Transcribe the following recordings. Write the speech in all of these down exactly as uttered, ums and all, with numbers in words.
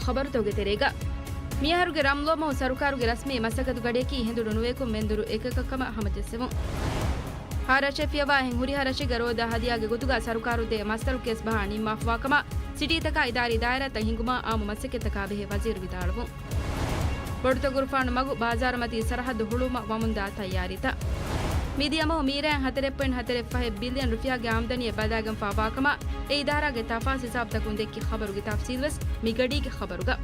ޚަބަރުތަކުގެ ތެރޭގަ، މިއަހަރުގެ ރަމްލޯ މަހު ސަރުކާރުގެ ރަސްމީ މަސައްކަތު ގަޑިއަކީ ހެނދުނު ނުވައެކު މެންދުރު އެކަކަށް ކަމަށް ހަމަޖެއްސެވުން. ހަ ރަށެއް ފިޔަވާ އެހެން ހުރިހާ ރަށެއްގަ ރޯދަ ހަދިޔާގެ ގޮތުގަ ސަރުކާރު ދޭ މަސްދަޅު ކޭސް ބަހާ ނިންމާފަވާ ކަމަށް ސިޓީތަކާ އިދާރީ ދާއިރާތައް ހިންގުމާ އާއްމު މަސައްކަތްތަކާ ބެހޭ ވަޒީރު ވިދާޅުވުން. ބޮޑުތަކުރުފާނު މަގު ބާޒާރުމަތީ ސަރަހައްދު ހުޅުވުމަށް ވަމުންދާ ތައްޔާރީތައް. މިދިޔަ މަހު މީރަޔަށް ހަތަރެއް ޕޮއިންޓް ހަތަރެއް ފަހެއް ބިލިއަން ރުފިޔާގެ އާމްދަނީއެއް ބަލާގެންފާވާކަމަށް އެ އިދާރާގެ ތަފާސް ހިސާބުތަކުން ދެއްކި ޚަބަރުގެ ތަފްސީލުވެސް މިގަޑީގެ ޚަބަރުގަ.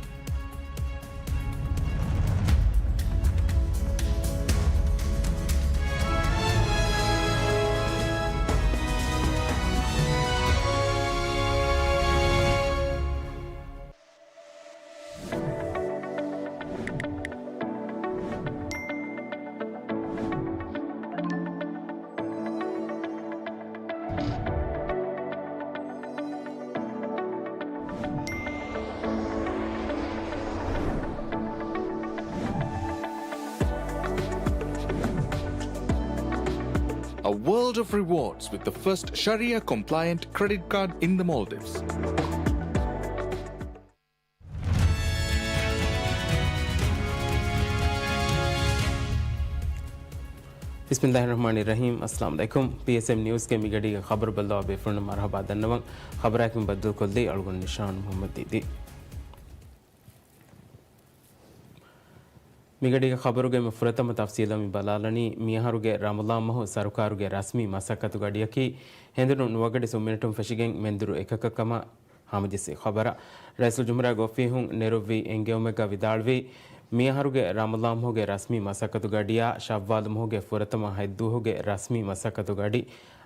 A world of rewards with the first Sharia compliant credit card in the Maldives. ބިސްމިއްލާހި ރަޙްމާނި ރަޙީމް. އައްސަލާމު ޢަލައިކުމް. ޕީއެސްއެމް ނިއުސްގެ މިގަޑީގެ ޚަބަރު ބައްލަވާ ބޭފުޅުންނަށް މަރުޙަބާ ދަންނަވަން. ޚަބަރާއެކު ބައްދަލުކޮށްލީ އަޅުގަނޑު ނިޝާން މުޙައްމަދު ދީދީ. މިގަޑީގެ ޚަބަރުގެ މި ފުރަތަމަ ތަފްސީލަށް މި ބަލާލަނީ، މިއަހަރުގެ ރަމަޟާން މަހު ސަރުކާރުގެ ރަސްމީ މަސައްކަތު ގަޑިއަކީ ހެނދުނު ނުވަގަޑި ސުންމިނެޓުން ފެށިގެން މެންދުރު އެކަކަށް ކަމަށް ހަމަޖެއްސި ޚަބަރަށް ރައީސުލްޖުމްހޫރިއްޔާގެ އޮފީހުން ނެރުއްވި އެންގެވުމެއްގަ ވިދާޅުވީ، މިއަހަރުގެ ރަމަޟާން މަހުގެ ރަސްމީ މަސައްކަތު ގަޑިއާ ޝައްވާލު މަހުގެ ފުރަތަމަ ހަތްދުވަހުގެ ރަސްމީ މަސައްކަތު ގަޑި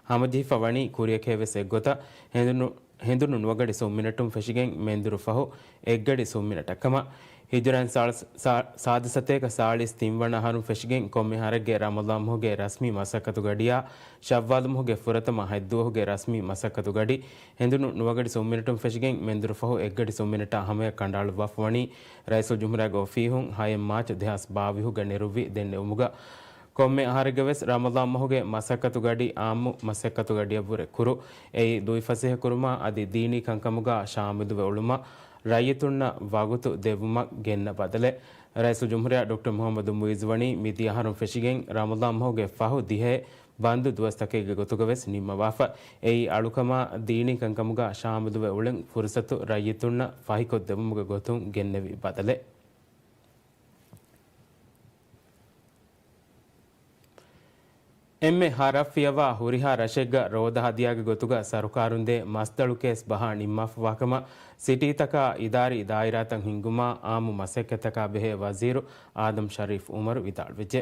ހަމަޖެހިފަ ވަނީ ކުރިއަކަށް ވެސް އެއްގޮތަށް ހެނދުނު، ހެނދުނު ނުވަގަޑި ސުންމިނެޓުން ފެށިގެން މެންދުރު ފަހު އެއްގަޑި ސުންމިނެޓަށް ކަމަށް. ހިޖުރައިން ސާޅަސް، ސާ، ސާދަ ސަތޭކަ ސާޅީސް ތިން ވަނަ އަހަރުން ފެށިގެން ކޮންމެ އަހަރެއްގެ ރަމަޟާން މަހުގެ ރަސްމީ މަސައްކަތު ގަޑިއާ ޝައްވާލު މަހުގެ ފުރަތަމަ ހަތްދުވަހުގެ ރަސްމީ މަސައްކަތު ގަޑި ހެނދުނު ނުވަގަޑި ސުންމިނެޓުން ފެށިގެން މެންދުރު ފަހު އެއްގަޑި ސުންމިނެޓާ ހަމަޔަށް ކަނޑައަޅުއްވާފަ ވަނީ ރައީސުލްޖުމްހޫރިއްޔާގެ އޮފީހުން ހައެއް މާޗު ދެހާސް ބާވީހުގަ ނެރުއްވި ދެންނެވުމުގަ. ކޮންމެ އަހަރެއްގަ ވެސް ރަމަޟާން މަހުގެ މަސައްކަތު ގަޑި އާއްމު މަސައްކަތު ގަޑިއަށްވުރެ ކުރު، އެއީ ލުއިފަސޭހަ ކުރުމާ އަދި ދީނީ ކަންކަމުގަ ޝާމިލުވެ އުޅުމަށް ރައްޔިތުންނަށް ވަގުތު ދެއްވުމަށް ގެންނަ ބަދަލެއް. ރައީސުލްޖުމްހޫރިއްޔާ ޑޮކްޓަރ މުޙައްމަދު މުޢިއްޒު ވަނީ މިދިޔަ އަހަރުން ފެށިގެން ރަމަޟާން މަހުގެ ފަހު ދިހައެއް ބަންދު ދުވަސްތަކެއްގެ ގޮތުގަ ވެސް ނިންމަވާފަ. އެއީ އަޅުކަމާ ދީނީ ކަންކަމުގަ ޝާމިލުވެ އުޅެން ފުރުސަތު ރައްޔިތުންނަށް ފަހިކޮށްދެވުމުގެ ގޮތުން ގެންނެވި ބަދަލެއް. އެންމެ ހަ ރަށް ފިޔަވާ ހުރިހާ ރަށެއްގަ ރޯދަ ހަދިޔާގެ ގޮތުގަ ސަރުކާރުން ދޭ މަސްދަޅު ކޭސް ބަހާ ނިންމާފަވާކަމަށް ސިޓީތަކާ އިދާރީ ދާއިރާތައް ހިންގުމާ އާއްމު މަސައްކަތްތަކާ ބެހޭ ވަޒީރު އާދަމް ޝަރީފް އުމަރު ވިދާޅުވެއްޖެ.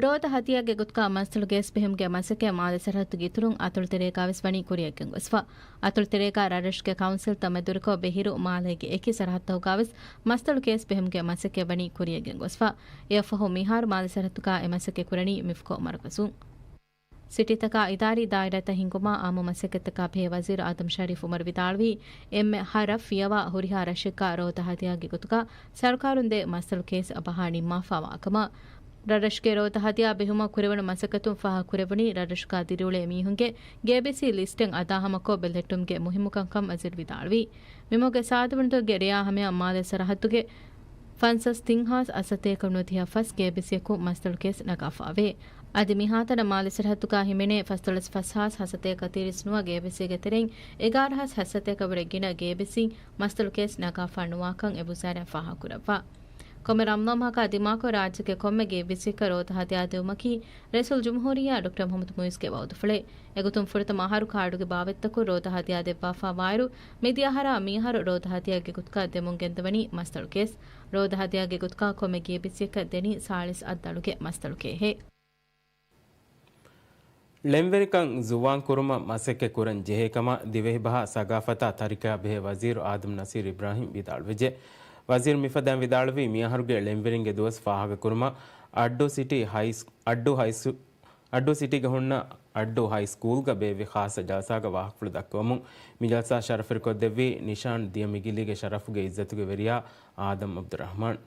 ރޯދަ ހަދިޔާގެ ގޮތުގަ މަސްދަޅު ކޭސް ބެހުމުގެ މަސައްކަތް މާލެ ސަރަހައްދުގެ އިތުރުން އަތޮޅުތެރޭގަވެސް ވަނީ ކުރިއަށްގެންގޮސްފަ. އަތޮޅުތެރޭގަ ރަށްރަށުގެ ކައުންސިލްތައް މެދުވެރިކޮށް ބޭރު މާލޭގެ އެކި ސަރަހައްދަކުގަވެސް މަސްދަޅު ކޭސް ބެހުމުގެ މަސައްކަތް ވަނީ ކުރިއަށްގެންގޮސްފަ. އެއަށްފަހު މިހާރު މާލެ ސަރަހައްދުގަ އެ މަސައްކަތް ކުރަނީ މިފްކޯ މަރުކަޒުން. ސިޓީތަކާ އިދާރީ ދާއިރާތައް ހިންގުމާ އާއްމު މަސައްކަތްތަކާ ބެހޭ ވަޒީރު އާދަމް ޝަރީފް އުމަރު ވިދާޅުވީ، އެންމެ ހަ ރަށް ފިޔަވާ ހުރިހާ ރަށެއްގަ ރޯދަ ހަދިޔާގެ ގޮތުގަ ސަރުކާރުން ދޭ މަސްދަޅު ކޭސް ބަހާ ނިންމާފަވާކަމަށް. ރަށްރަށުގެ ރޯދަ ހަދިޔާ ބެހުމަށް ކުރެވުނު މަސައްކަތުން ފާހަގަކުރެވުނީ، ރަށްރަށުގަ ދިރިއުޅޭ މީހުންގެ ގޭބިސީ ލިސްޓެއް އަދާހަމަކޮށް ބެލެހެއްޓުމުގެ މުހިއްމުކަންކަން ވަޒީރު ވިދާޅުވީ. މިމަހުގެ ސާދަވަނަތުގެ ރެޔާ ހަމަޔަށް މާލެ ސަރަހައްދުގެ ފަންސާސް ތިން ހާސް ހަސަތޭކަ ނުވަދިހަ ފަސް ގޭބިސީއަކު މަސްދަޅު ކޭސް ނަގާފައެވެ. އަދި މިހާތަނަށް މާލެ ސަރަހައްދުގަ ހިމެނޭ ފަސްދޮޅަސް ފަސް ހާސް ހަސަތޭކަ ތިރީސް ނުވަ ގޭބިސީގެ ތެރެއިން އެގާރަ ހާސް ހަސަތޭކަ ވުރެ ގިނަ ގޭބިސީ މަސްދަޅު ކޭސް ނަގާފަ ނުވާކަން އެ ވުޒާރާއިން ފާހަގަކުރައްވާ. ކޮންމެ ރަމަޟާން މަހަކާ ދިމާކޮށް ރާއްޖޭގެ ކޮންމެ ގޭބިސީއަކަށް ރޯދަ ހަދިޔާ ދެވުމަކީ ރައީސުލްޖުމްހޫރިއްޔާ ޑޮކްޓަރ މުޙައްމަދު މުޢިއްޒުގެ ވައުދުފުޅެއް. އެގޮތުން ފުރަތަމަ އަހަރު ކާޑުގެ ބާވަތްތަކުން ރޯދަ ހަދިޔާ ދެއްވާފަ ވާއިރު، މިދިޔަ އަހަރާ މިއަހަރު ރޯދަ ހަދިޔާގެ ގޮތުގަ ދެމުން ގެންދަވަނީ މަސްދަޅު ކޭސް. ރޯދަ ހަދިޔާގެ ގޮތުގަ ކޮންމެ ގޭބިސީއަކަށް ދެނީ ސާޅީސް އަށް ދަޅުގެ މަސްދަޅު ކޭހެއް. ޅެންވެރިކަން ޒުވާން ކުރުމަށް މަސައްކަތް ކުރަން ޖެހޭ ކަމަށް ދިވެހިބަހާ ސަގާފަތާ ތަރިކަޔާ ބެހޭ ވަޒީރު އާދަމް ނަސީރު އިބްރާހިމް ވިދާޅުވެއްޖެ. ވަޒީރު މިފަދައިން ވިދާޅުވީ، މިއަހަރުގެ ޅެންވެރިންގެ ދުވަސް ފާހަގަކުރުމަށް އައްޑޫ ސިޓީ ހައި، އައްޑޫ ހައި ސް، އައްޑޫ ސިޓީގަ ހުންނަ އައްޑޫ ހައި ސްކޫލްގަ ބޭއްވި ޚާއްޞަ ޖަލްސާގަ ވާހަކަފުޅު ދައްކަވަމުން، މި ޖަލްސާ ޝަރަފުވެރިކޮށްދެއްވީ ނިޝާން ދިޔަ މިގިލީގެ ޝަރަފުގެ އިއްޒަތުގެ ވެރިޔާ އާދަމް އަބްދުއްރަޙްމާން.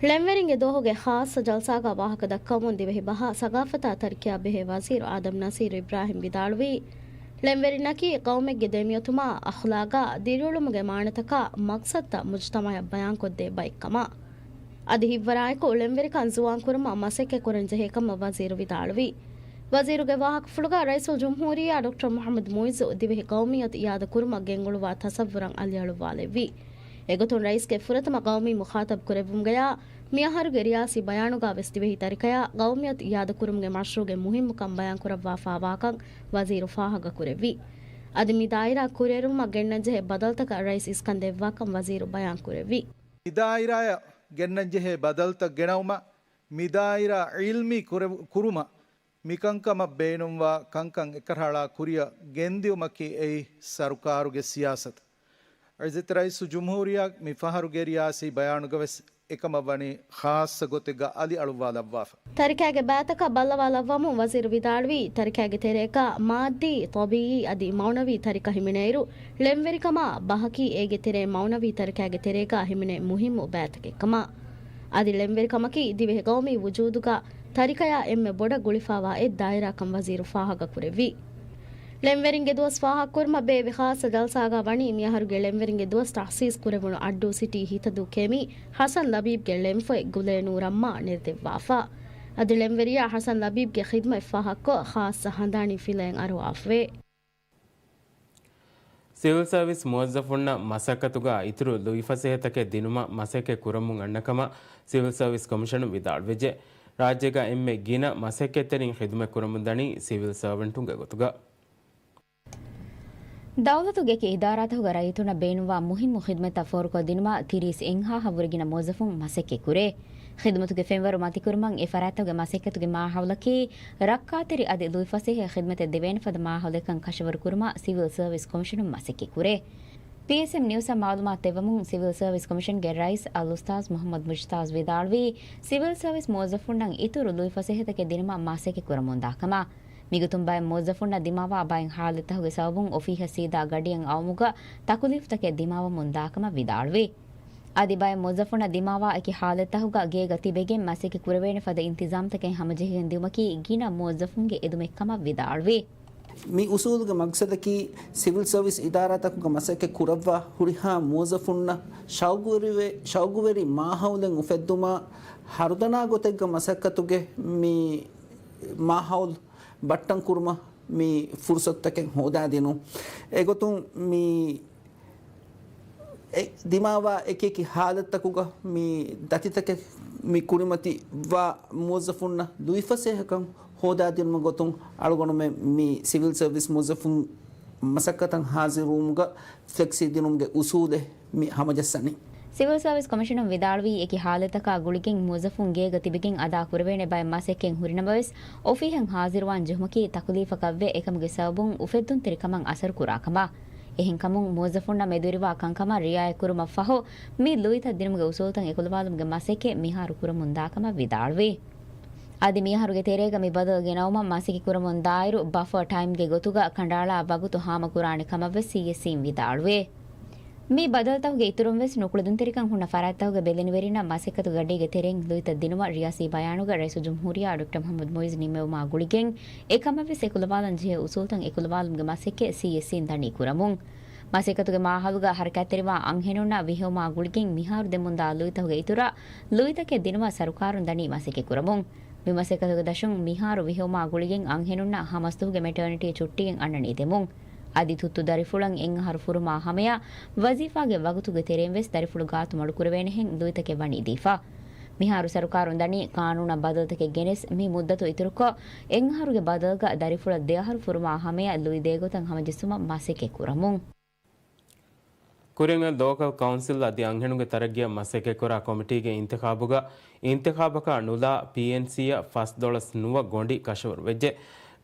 ޅެންވެރިންގެ ދުވަހުގެ ޚާއްޞަ ޖަލްސާގަ ވާހަކަ ދައްކަވަމުން ދިވެހިބަހާ ސަގާފަތާ ތަރިކަޔާ ބެހޭ ވަޒީރު އާދަމް ނަސީރު އިބްރާހިމް ވިދާޅުވީ، ޅެންވެރިންނަކީ ޤައުމެއްގެ ދެމިއޮތުމާ، އަޚްލާގާ، ދިރިއުޅުމުގެ މާނަތަކާ، މަޤްޞަދުތައް މުޖުތަމަޢަށް ބަޔާންކޮށްދޭ ބައެއްކަމަށް. އަދި ހިތްވަރާއެކު ޅެންވެރިކަން ޒުވާންކުރުމަށް މަސައްކަތްކުރަންޖެހޭކަމަށް ވަޒީރު ވިދާޅުވި. ވަޒީރުގެ ވާހަކަފުޅުގަ ރައީސުލްޖުމްހޫރިއްޔާ ޑޮކްޓަރ މުޙައްމަދު މުޢިއްޒު ދިވެހި ޤައުމިއްޔަތު އިއާދަކުރުމަށް ގެންގުޅުއްވާ ތަޞައްވުރަށް އަލިއަޅުއްވާލެއްވި. އެގޮތުން ރައީސްގެ ފުރަތަމަ ޤައުމީ މުޚާޠަބް ކުރެއްވުމުގަޔާ، މިއަހަރުގެ ރިޔާސީ ބަޔާނުގަ ވެސް ދިވެހި ތަރިކަޔާ ޤައުމިއްޔަތު އިއާދަކުރުމުގެ މަޝްރޫޢުގެ މުހިއްމުކަން ބަޔާންކުރައްވާފާވާކަން ވަޒީރު ފާހަގަކުރެއްވި. އަދި މި ދާއިރާ ކުރިއެރުމަށް ގެންނަންޖެހޭ ބަދަލުތަކަށް ރައީސް އިސްކަން ދެއްވާކަން ވަޒީރު ބަޔާންކުރެއްވި. މިދާއިރާއަށް ގެންނަންޖެހޭ ބަދަލުތައް ގެނައުމަށް، މިދާއިރާ ޢިލްމީ ކުރެ-، ކުރުމަށް، މިކަންކަމަށް ބޭނުންވާ ކަންކަން އެކަށައަޅާ ކުރިއަށް ގެންދިއުމަކީ އެއީ ސަރުކާރުގެ ސިޔާސަތު. ޢިއްޒަތް ރައީސުލްޖުމްހޫރިއްޔާ މި ފަހަރުގެ ރިޔާސީ ބަޔާނުގަވެސް އެކަމަށް ވަނީ ޚާއްޞަ ގޮތެއްގަ އަލިއަޅުއްވާލައްވާފަ. ތަރިކައިގެ ބައިތަކަށް ބައްލަވާލައްވަމުން ވަޒީރު ވިދާޅުވީ، ތަރިކައިގެ ތެރޭގަ މާއްދީ، ޠަބީޢީ އަދި މަޢުނަވީ ތަރިކަ ހިމެނޭއިރު، ޅެންވެރިކަމާ ބަހަކީ އޭގެ ތެރޭ މަޢުނަވީ ތަރިކައިގެ ތެރޭގަ ހިމެނޭ މުހިއްމު ބައިތަކެއްކަމަށް. އަދި ޅެންވެރިކަމަކީ ދިވެހި ޤައުމީ ވުޖޫދުގަ ތަރިކަޔާ އެންމެ ބޮޑަށް ގުޅިފާވާ އެއް ދާއިރާކަން ވަޒީރު ފާހަގަކުރެއްވި. ޅެންވެރިންގެ ދުވަސް ފާހަގަކުރުމަށް ބޭއްވި ޚާއްޞަ ޖަލްސާގަ ވަނީ މިއަހަރުގެ ޅެންވެރިންގެ ދުވަސް ތަޚްސީޞް ކުރެވުނު އައްޑޫ ސިޓީ ހިތަދޫ ކެމީ ޙަސަން ލަބީބްގެ ޅެންފޮތް ގުލޭނޫރަށްމާ ނެރެދެއްވާފަ. އަދި ޅެންވެރިޔާ ޙަސަން ލަބީބްގެ ޚިދްމަތް ފާހަގަކޮށް ޚާއްޞަ ހަނދާނީ ފިލައެއް އަރުވާފަވޭ. ސިވިލް ސަރވިސް މުވައްޒަފުންނަށް މަސައްކަތުގަ އިތުރު ލުއިފަސޭހަތަކެއް ދިނުމަށް މަސައްކަތް ކުރަމުން އަންނަ ކަމަށް ސިވިލް ސަރވިސް ކޮމިޝަނުން ވިދާޅުވެއްޖެ. ރާއްޖޭގަ އެންމެ ގިނަ މަސައްކަތްތެރިން ޚިދުމަތް ކުރަމުން ދަނީ ސިވިލް ސަރވެންޓުންގެ ގޮތުގަ. ދައުލަތުގެ އެކި އިދާރާތަކުގަ ރައްޔިތުންނަށް ބޭނުންވާ މުހިއްމު ޚިދުމަތްތައް ފޯރުކޮށްދިނުމަށް ތިރީސް އެއްހާހަށް ވުރެގިނަ މުވައްޒަފުން މަސައްކަތްކުރޭ. ޚިދުމަތުގެ ފެންވަރު މަތިކުރުމަށް އެ ފަރާތްތަކުގެ މަސައްކަތުގެ މާހައުލަކީ ރައްކާތެރި އަދި ލުއިފަސޭހަ ޚިދުމަތެއް ދެވޭނެ ފަދަ މާހައުލެއްކަން ކަށަވަރު ކުރުމަށް ސިވިލް ސަރވިސް ކޮމިޝަނުން މަސައްކަތްކުރޭ. ޕީއެސްއެމް ނިއުސްއަށް މައުލޫމާތު ދެއްވަމުން، ސިވިލް ސަރވިސް ކޮމިޝަންގެ ރައީސް އަލްއުސްތާޛް މުޙައްމަދު މުޖްތާޒް ވިދާޅުވީ، ސިވިލް ސަރވިސް މުވައްޒަފުންނަށް އިތުރު ލުއިފަސޭހަތަކެއް ދިނުމަށް މަސައްކަތް ކުރަމުންދާ ކަމަށް. މިގޮތުން ބައެއް މުވައްޒަފުންނަށް ދިމާވާ ބައެއް ހާލަތްތަކުގެ ސަބަބުން އޮފީހަށް ސީދާ ގަޑިއަށް އައުމުގަ ތަކުލީފުތަކެއް ދިމާވަމުން ދާކަމަށް ވިދާޅުވި. އަދި ބައެއް މުވައްޒަފުންނަށް ދިމާވާ އެކި ހާލަތްތަކުގަ ގޭގަ ތިބެގެން މަސައްކަތް ކުރެވޭނެ ފަދަ އިންތިޒާމްތަކެއް ހަމަޖެހިގެން ދިއުމަކީ ގިނަ މުވައްޒަފުންގެ އެދުމެއްކަމަށް ވިދާޅުވި. މި އުސޫލުގެ މަގްސަދަކީ ސިވިލް ސަރވިސް އިދާރާތަކުގަ މަސައްކަތް ކުރައްވާ ހުރިހާ މުވައްޒަފުންނަށް ޝައުގުވެރިވެ-، ޝައުގުވެރި މާހައުލެއް އުފެއްދުމަށް ހަރުދަނާ ގޮތެއްގަ މަސައްކަތުގެ މި މާހައުލް ބައްޓަން ކުރުމަށް މި ފުރުސަތުތަކެއް ހޯދާދިނުން. އެގޮތުން މި އެ ދިމާވާ އެކިއެކި ހާލަތްތަކުގަ މި ދަތިތަކެއް މި ކުރިމަތިވާ މުވައްޒަފުންނަށް ލުއިފަސޭހަކަން ހޯދާދިނުމަށް ގޮތުން އަޅުގަނޑުމެން މި ސިވިލް ސަރވިސް މުވައްޒަފުން މަސައްކަތަށް ހާޒިރުވުމުގަ ފްލެކްސީ ދިނުމުގެ އުސޫލެއް މި ހަމަޖައްސަނީ. ސިވިލް ސަރވިސް ކޮމިޝަނުން ވިދާޅުވީ، އެކި ހާލަތަކާ ގުޅިގެން މުވައްޒަފުން ގޭގަ ތިބެގެން އަދާ ކުރެވޭނެ ބައެއް މަސައްކަތް ހުރިނަމަވެސް، އޮފީހަށް ހާޒިރުވާން ޖެހުމަކީ ތަކުލީފަކަށްވެ، އެކަމުގެ ސަބަބުން އުފެއްދުންތެރިކަމަށް އަސަރު ކުރާ ކަމަށް. އެހެންކަމުން، މުވައްޒަފުންނަށް މެދުވެރިވާ ކަންކަމަށް ރިއާޔަތްކުރުމަށް ފަހު، މި ލުއިތައް ދިނުމުގެ އުސޫލުތައް އެކުލަވާލުމުގެ މަސައްކަތް މިހާރު ކުރަމުން ދާކަމަށް ވިދާޅުވި. އަދި މިއަހަރުގެ ތެރޭގަ މި ބަދަލު ގެނައުމަށް މަސައްކަތް ކުރަމުން ދާއިރު، ބަފާ ޓައިމްގެ ގޮތުގަ ކަނޑައަޅާ ވަގުތު ހާމަކުރާނެ ކަމަށްވެސް ސީއެސްސީން ވިދާޅުވި. މި ބަދަލުތަކުގެ އިތުރުން ވެސް ނުކުޅެދުންތެރިކަން ހުންނަ ފަރާތްތަކުގެ ބެލެނިވެރިންނަށް މަސައްކަތު ގަޑީގެ ތެރެއިން ލުއިތައް ދިނުމަށް ރިޔާސީ ބަޔާނުގަ ރައީސުލްޖުމްހޫރިއްޔާ ޑޮކްޓަރ މުޙައްމަދު މުޢިއްޒު ނިންމެވުމާ ގުޅިގެން އެކަމަށްވެސް އެކުލަވާލަން ޖެހޭ އުސޫލުތައް އެކުލަވާލުމުގެ މަސައްކަތް ސީއެސްސީން ދަނީ ކުރަމުން. މަސައްކަތުގެ މާހައުލުގަ ހަރަކާތްތެރިވާ އަންހެނުންނަށް ވިހެއުމާ ގުޅިގެން މިހާރު ދެމުންދާ ލުއިތަކުގެ އިތުރަށް ލުއިތަކެއް ދިނުމަށް ސަރުކާރުން ދަނީ މަސައްކަތް ކުރަމުން. މި މަސައްކަތުގެ ދަށުން މިހާރު ވިހެއުމާ ގުޅިގެން އަންހެނުންނަށް ހަމަސްދުވަހުގެ މެޓާނިޓީ ޗުއްޓީއެއް އަންނަނީ ދެމުން. އަދި ތުއްތު ދަރިފުޅަށް އެއް އަހަރު ފުރުމާ ހަމަޔަށް ވަޒީފާގެ ވަގުތުގެ ތެރެއިން ވެސް ދަރިފުޅު ގާތު މަޑުކުރެވޭނެހެން ލުއިތަކެއް ވަނީ ދީފަ. މިހާރު ސަރުކާރުން ދަނީ ޤާނޫނަށް ބަދަލުތަކެއް ގެނެސް، މި މުއްދަތު އިތުރުކޮށް، އެއް އަހަރުގެ ބަދަލުގަ ދަރިފުޅަށް ދެ އަހަރު ފުރުމާ ހަމަޔަށް ލުއި ދޭގޮތަށް ހަމަޖެއްސުމަށް މަސައްކަތް ކުރަމުން. ކުރިން ލޯކަލް ކައުންސިލް އަދި އަންހެނުންގެ ތަރައްގީއަށް މަސައްކަތްކުރާ ކޮމިޓީގެ އިންތިޚާބުގަ، އިންތިޚާބަކާ ނުލާ ޕީއެންސީއަށް ފަސް ދޮޅަސް ނުވަ ގޮނޑި ކަށަވަރު ވެއްޖެ.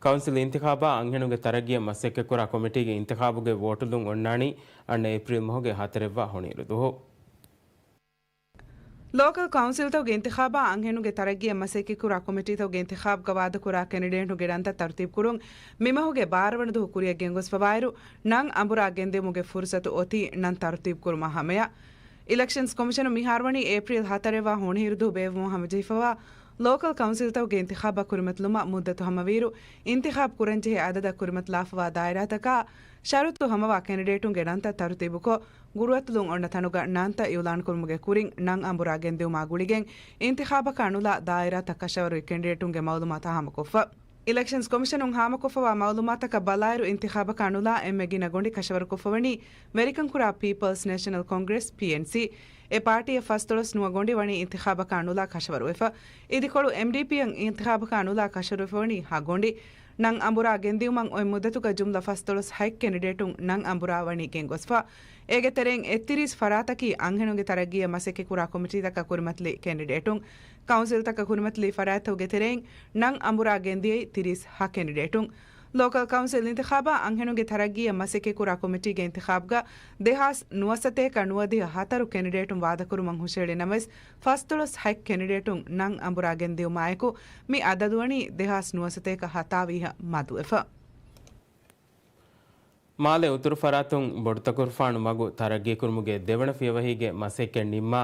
ކައުންސިލް އިންތިޚާބާ އަންހެނުންގެ ތަރައްގީއަށް މަސައްކަތްކުރާ ކޮމިޓީގެ އިންތިޚާބުގެ ވޯޓުލުން އޮންނާނީ އަންނަ އޭޕްރީލް މަހުގެ ހަތަރެއްވާ ހޮނިއިރު ދުވަހު. ލޯކަލް ކައުންސިލްތަކުގެ އިންތިޚާބާ އަންހެނުންގެ ތަރައްގީއަށް މަސައްކަތްކުރާ ކޮމިޓީތަކުގެ އިންތިޚާބުގަ ވާދަކުރާ ކެނޑިޑޭޓުންގެ ނަންތައް ތަރުތީބުކުރުން މިމަހުގެ ބާރަ ވަނަ ދުވަހު ކުރިއަށް ގެންގޮސްފަވާއިރު، ނަން އަނބުރާ ގެންދިއުމުގެ ފުރުސަތު އޮތީ ނަން ތަރުތީބުކުރުމާ ހަމަޔަށް. އިލެކްޝަންސް ކޮމިޝަނުން މިހާރުވަނީ އޭޕްރީލް ހަތަރެއްވާ ހޮނިހިރު ދުވަހު ބޭއްވުމަށް ހަމަޖެހިފަވާ ލޯކަލް ކައުންސިލްތަކުގެ އިންތިޚާބަށް ކުރިމަތިލުމަށް މުއްދަތު ހަމަވިއިރު، އިންތިޚާބް ކުރަންޖެހޭ އަދަދަށް ކުރިމަތިލާފަވާ ދާއިރާތަކާ ޝަރުތު ހަމަވާ ކެނޑިޑޭޓުންގެ ނަންތައް ތަރުތީބުކޮށް، ގުރުއަތުލުން އޮންނަ ތަނުގަ ނަންތައް އިއުލާންކުރުމުގެ ކުރިން ނަން އަނބުރާ ގެންދިއުމާ ގުޅިގެން، އިންތިޚާބަކާ ނުލާ ދާއިރާތައް ކަށަވަރުވި ކެނޑިޑޭޓުންގެ މައުލޫމާތު ހާމަކޮށްފަ. އިލެކްޝަންސް ކޮމިޝަނުން ހާމަކޮށްފަވާ މައުލޫމާތަކަށް ބަލާއިރު، އިންތިޚާބަކާ ނުލާ އެންމެ ގިނަ ގޮނޑި ކަށަވަރުކޮށްފަވަނީ ވެރިކަންކުރާ ޕީޕަލްސް ނޭޝަނަލް ކޮންގްރެސް، ޕީއެންސީ. އެ ޕާޓީއަށް ފަސްދޮޅަސް ނުވަ ގޮނޑި ވަނީ އިންތިޚާބަކާ ނުލާ ކަށަވަރުވެފަ. އިދިކޮޅު އެމްޑީޕީއަށް އިންތިޚާބަކާ ނުލާ ކަށަވަރުވެފަވަނީ ހަ ގޮނޑި. ނަން އަނބުރާ ގެންދިއުމަށް އޮތް މުއްދަތުގަ ޖުމްލަ ފަސްދޮޅަސް ހަތް ކެނޑިޑޭޓުން ނަން އަނބުރާ ވަނީ ގެންގޮސްފަ. އޭގެ ތެރެއިން އެއްތިރީސް ފަރާތަކީ އަންހެނުންގެ ތަރައްގީއަށް މަސައްކަތްކުރާ ކޮމިޓީތަކަށް ކުރިމަތިލި ކެނޑިޑޭޓުން. ކައުންސިލްތަކަށް ކުރިމަތިލި ފަރާތްތަކުގެ ތެރެއިން ނަން އަނބުރާ ގެންދިޔައީ ތިރީސް ހަ ކެނޑިޑޭޓުން. ލޯކަލް ކައުންސިލް އިންތިޚާބާ އަންހެނުންގެ ތަރައްގީއަށް މަސައްކަތްކުރާ ކޮމިޓީގެ އިންތިޚާބްގަ ދެހާސް ނުވަސަތޭކަ ނުވަދިހަ ހަތަރު ކެނޑިޑޭޓުން ވާދަކުރުމަށް ހުށައެޅި ނަމަވެސް، ފަސްދޮޅަސް ހަތް ކެނޑިޑޭޓުން ނަން އަނބުރާ ގެންދިއުމާއެކު، މި އަދަދު ވަނީ ދެހާސް ނުވަސަތޭކަ ހަތާވީހަށް މަދުވެފަ. މާލެ އުތުރު ފަރާތުން ބޮޑުތަކުރުފާނު މަގު ތަރައްގީކުރުމުގެ ދެވަނަ ފިޔަވަހީގެ މަސައްކަތް ނިންމާ،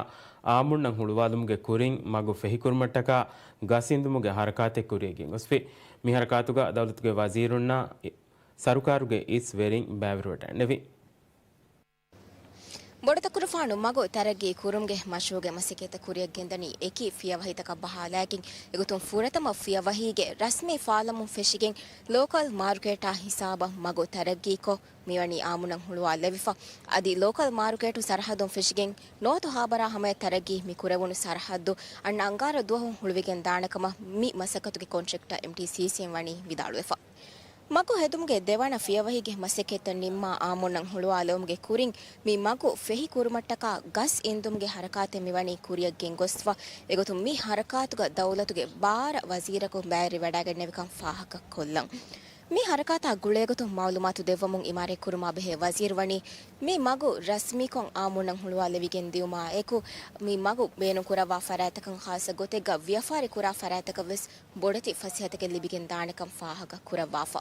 އާއްމުންނަށް ހުޅުވާލުމުގެ ކުރިން މަގު ފެހިކުރުމަށްޓަކާ ގަސް އިންދުމުގެ ހަރަކާތެއް ކުރިއަށް ގެންގޮސްފި. މި ހަރަކާތުގަ ދައުލަތުގެ ވަޒީރުންނާ ސަރުކާރުގެ އިސް ވެރިން ބައިވެރިވެވަޑައިގެންނެވި. ބޮޑުތަކުރުފާނު މަގު ތަރައްގީ ކުރުމުގެ މަޝްރޫޢުގެ މަސައްކަތްތައް ކުރިއަށް ގެންދަނީ އެކި ފިޔަވަހިތަކަށް ބަހާލާގެން. އެގޮތުން ފުރަތަމަ ފިޔަވަހީގެ ރަސްމީ ފާލަމުން ފެށިގެން ލޯކަލް މާރުކޭޓާ ހިސާބަށް މަގު ތަރައްގީކޮށް، މިވަނީ އާއްމުންނަށް ހުޅުވާލެވިފަ. އަދި ލޯކަލް މާރުކޭޓު ސަރަހައްދުން ފެށިގެން ނޯތު ހާބަރާ ހަމަޔަށް ތަރައްގީ މި ކުރެވުނު ސަރަހައްދު އަންނަ އަންގާރަ ދުވަހު ހުޅުވިގެން ދާނެ ކަމަށް މި މަސައްކަތުގެ ކޮންޓްރެކްޓަރ އެމްޓީސީސީއިން ވަނީ ވިދާޅުވެފަ. މަގު ހެދުމުގެ ދެވަނަ ފިޔަވަހީގެ މަސައްކަތްތައް ނިންމާ އާއްމުންނަށް ހުޅުވާލެވުމުގެ ކުރިން މި މަގު ފެހި ކުރުމަށްޓަކާ ގަސް އިންދުމުގެ ހަރަކާތެއް މިވަނީ ކުރިއަށް ގެންގޮސްފަ. އެގޮތުން މި ހަރަކާތުގަ ދައުލަތުގެ ބާރަ ވަޒީރަކު ބައިވެރިވެވަޑައިގެންނެވިކަން ފާހަގަކޮށްލަން. މި ހަރަކާތާ ގުޅޭގޮތުން މައުލޫމާތު ދެއްވަމުން އިމާރާތް ކުރުމާ ބެހޭ ވަޒީރު ވަނީ، މި މަގު ރަސްމީކޮށް އާއްމުންނަށް ހުޅުވާލެވިގެން ދިޔުމާ އެކު، މި މަގު ބޭނުންކުރައްވާ ފަރާތްތަކަށް ޚާއްޞަ ގޮތެއްގަ ވިޔަފާރި ކުރާ ފަރާތްތަކަށް ވެސް ބޮޑެތި ފަސޭހަތަކެއް ލިބިގެން ދާނެކަން ފާހަގަ ކުރައްވާފަ.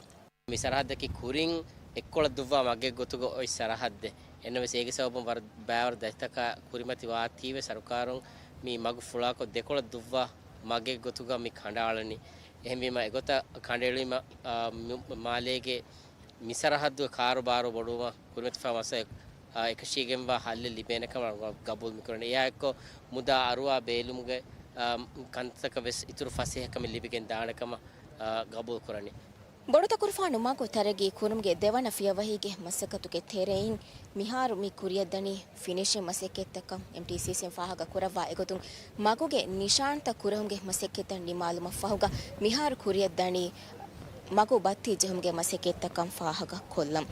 މި ސަރަހައްދަކީ ކުރިން އެއްކޮޅަށް ދުއްވާ މަގެއް ގޮތުގަ އޮތް ސަރަހައްދެއް. އެންނަމަވެސް އޭގެ ސަބަބުން ވަރަށް ބައިވަރު ދަތިތަކާ ކުރިމަތި ވާތީވެ ސަރުކާރުން މި މަގު ފުޅާކޮށް ދެކޮޅަށް ދުއްވާ މަގެއް ގޮތުގަ މި ކަނޑައަޅަނީ. އެހެންވީމަ އެގޮތަށް ކަނޑައެޅީމަ، އާ، މި-، މާލޭގެ މި ސަރަހައްދުގެ ކާރުބާރު ބޮޑުވުމަށް ކުރިމަތިފާ މައްސަލަ، އާ، އެކަށީގެންވާ ހައްލެއް ލިބޭނެ ކަމަށް ގަބޫލު މިކުރަނީ. އެއާއެއްކޮށް މުދާ އަރުވާ ބޭލުމުގެ، އާ، ކަންތަކަށް ވެސް އިތުރު ފަސޭހަކަމެއް ލިބިގެން ދާނެ ކަމަށް، އާ، ގަބޫލު ކުރަނީ. ބޮޑުތަކުރުފާނު މަގު ތަރައްގީ ކުރުމުގެ ދެވަނަ ފިޔަވަހީގެ މަސައްކަތުގެ ތެރެއިން މިހާރު މި ކުރިއަށްދަނީ ފިނިޝިން މަސައްކަތްތަކަށް އެމްޓީސީސީން ފާހަގަ ކުރައްވާ އެގޮތުން، މަގުގެ ނިޝާންތައް ކުރެހުމުގެ މަސައްކަތްތައް ނިންމާލުމަށްފަހުގަ މިހާރު ކުރިއަށްދަނީ މަގު ބައްތި ޖެހުމުގެ މަސައްކަތްތައްކަން ފާހަގަ ކޮށްލަން.